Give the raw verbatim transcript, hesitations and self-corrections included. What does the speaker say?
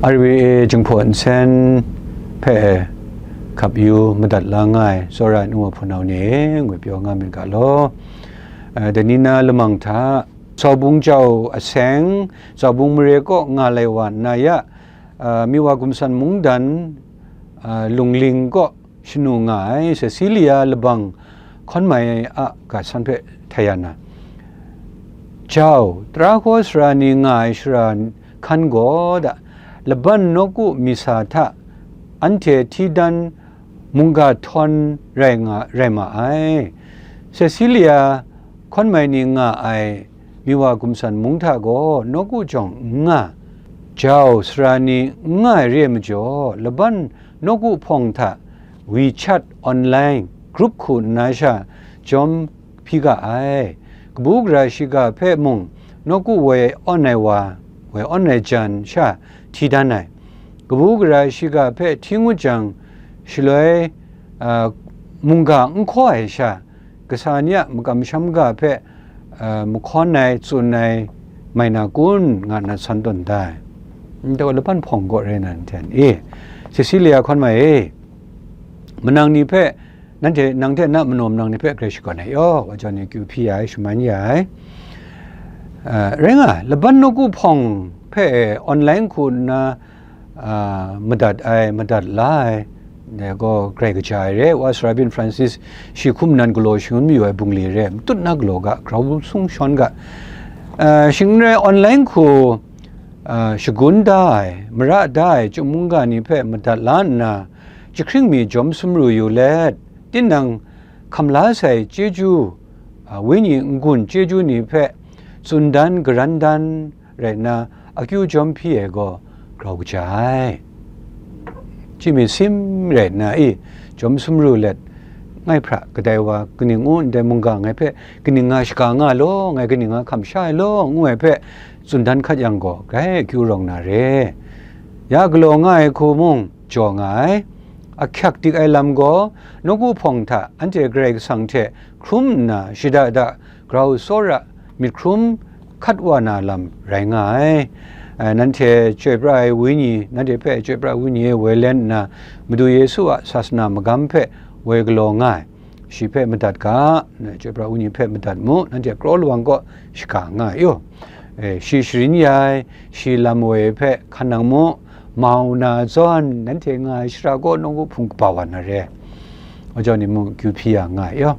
R V A Jinghpaw Nsen hpe hkap yu madat la nga ai tsawra ai nu wa hpunau ni e, ngwi pyaw nga myit ga law. Eh, dai ni na lamang hta, Tsawbung jau aseng, Tsawbung mare kaw nga lai wa nna ya, eh, Miwa Gumsan Mungdan, eh, Lungling kaw shanu nga ai Cecilia Labang hkawn mai a ga san hpe htai ya na, jau, tara hkaw sara ni nga ai shara hkan gaw da, laban nawku misa hta anhte hti dan mungga htawn rai nga, rai ma ai. Cecilia hkawn mai ni nga ai Miwa Gumsan Mung hta gaw nawku jawng n nga, jau sara ni n nga ai re ai majaw, laban nawku hpawng hta WeChat online group hku nna sha jawm hpyi ga ai. Kabu gara shiga hpe mung nawku woi awn ai wa, woi awn ai jan sha hti dan ai. Kabu gara shiga hpe hti ngut jang, shaloi, a, mungga n hkaw ai sha, kasa ni a makam masham ga hpe, a, mahkawn ai, tsun ai mai na kun, nga nna san tawn da ai. Ndai laban hpawng gaw rai na nhten e, Cecilia hkawn mai e, manang ni hpe, nanhte, nang hte na manaw manang ni hpe grai shakawn ai yaw, wa jau ni kyu hpyi ya ai, shaman ya ai. A, rai nga, laban nawku hpawng hpe online hku nna, a, madat ai, madat la ai, dai gaw grai kaja ai re, Wa Sara byin Francis shi hkum nan galaw shangun mayu ai bungli re, matut na galaw ga, grau sung shawn ga. A, shing n rai online hku, a, shagun da ai, mara da ai, chyum mungga ni hpe madat la nna, jahkring mi jawm sumru yu let, tinang hkam la sai chyeju, a, wenyi n-gun chyeju ni hpe tsun dan, garan dan, rai nna, akyu jawm hpyi ai gaw grau kaja ai. Chyi mi sim rai nna, i, jawm sumru let, ngai hpra kadai wa kaning u, ndai mungga ngai hpe kaning nga shaga nga law, ngai kaning nga hkam sha ai law, ngu ai hpe tsun dan hkat yang gaw, grai akyu rawng na re. Ya galaw nga ai hku mung jaw nga ai. Ahkyak dik ai lam gaw, nawku hpawng hta anhte Karai Kasang hte hkrum nna shada da grau tsawra myit hkrum hkat wa na lam rai nga ai. Eh, nanhte chyoi pra ai Wenyi, nanhte hpe chyoi pra ai Wenyi e woi len nna, Madu Yesu a sasana magam hpe woi galaw nga ai. Shi hpe madat ga, chyoi pra ai Wenyi hpe madat mu, nanhte kraw lawang kaw shaga nga ai yaw. Eh, shi sharin ya ai, shi lam woi ai hpe hkan nang mu, mau na zawn, nanhte nga ai shara gaw nawku hpung kaba wa na re. Wa jau ni mung kyu hpyi ya nga ai yaw.